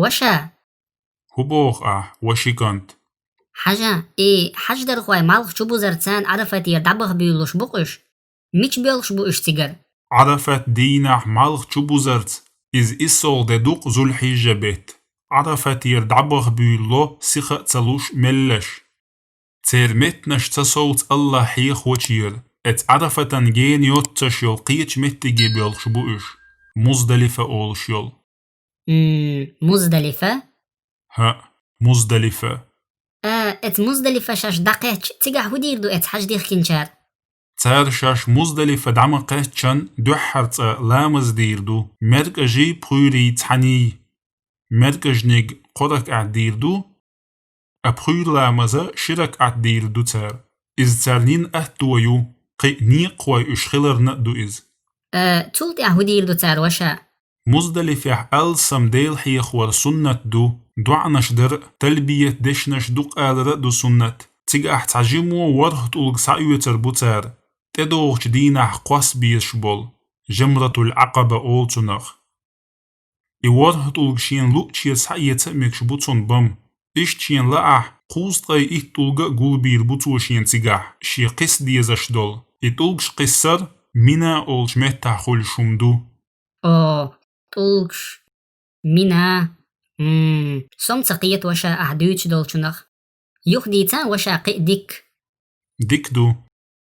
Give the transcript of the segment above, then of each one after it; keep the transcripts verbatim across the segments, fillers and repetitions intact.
Ваша! ХӀу боху ахь, ваши кӀант? Хьажа, и хьаждархой малх чубузарца Ӏарафатера дӀабаха буьйлалуш бу-кх уьш? Мича боьлхуш бу уьш цигара? Ӏарафат дийнахь малх чубузарца, иза иссалгӀа де ду-кх Зуль-Хьижжа бетта. Ӏарафатера дӀабаха буьйлало сиха а ца луш меллаша. Церан меттанаш ца совца АллахӀ хьехочера, эцу Ӏарафатан гена йоццуш йолу кхечу меттиге боьлхуш бу уьш, Муздалифа олуш йолу. М, Муздалифа? ХӀаъ, Муздалифа. А, эцу Муздалифа шаьш дӀакхаьчча, цигахь хӀун дийр ду эцу хьаж дихкинчара? Цара шаьш Муздалифа дӀа ма кхаьччан дуьххьара цкъа ламаз дийр ду, маьркӀажий, пхуьйрий цхьаьний. МаьркӀажниг кхо ракаӀат дийр ду, а пхуьйра ламаза ши ракаӀат дийр ду цара. Иза царнин атто ю, кхин а некъахой уьш хиларна а ду иза. Э, цул тӀаьхьа хӀун дийр ду цара, ваша? Муздалифехь алсам Дела хьехавар суннат ду, доӀанаш дар а, талбият дешнаш дукха алара а ду суннат. Цигахь цхьа жимо ворхӀ тӀулг схьаоьцур бу цара, тӀедогӀучу дийнахь кхосса безаш болу, Жамратул-Ӏакъаба олу цунах. И ворхӀ тӀулг шена луъучуьра схьаэца а мегаш бу цунна бам. Иштта шена лаахь, кхузткъе итт тӀулга а гулбийр бу цо шена цигахь, шен кхисса дезаш долу. И тӀулгаш кхиссар Мина олучу меттахь хуьлуш хӀума ду. О, тӀулгаш. Мина. М, со-м ца кхета, ваша, ахь дуьйцуш долчунах. Юха дийца, ваша, кхин а дикка. Дика ду.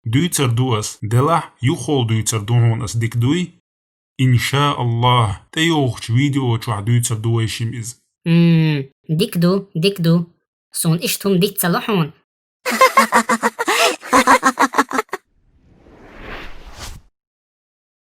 Дуьйцур ду ас, делахь, юххехула дуьйцур ду хьуна ас, дика дуй? Иншааллахь, тӀейогӀучу видео чохь дуьйцур ду вай шимма иза. М, дика ду, дика ду. Суна иштта хӀума диц ца ло хьуна.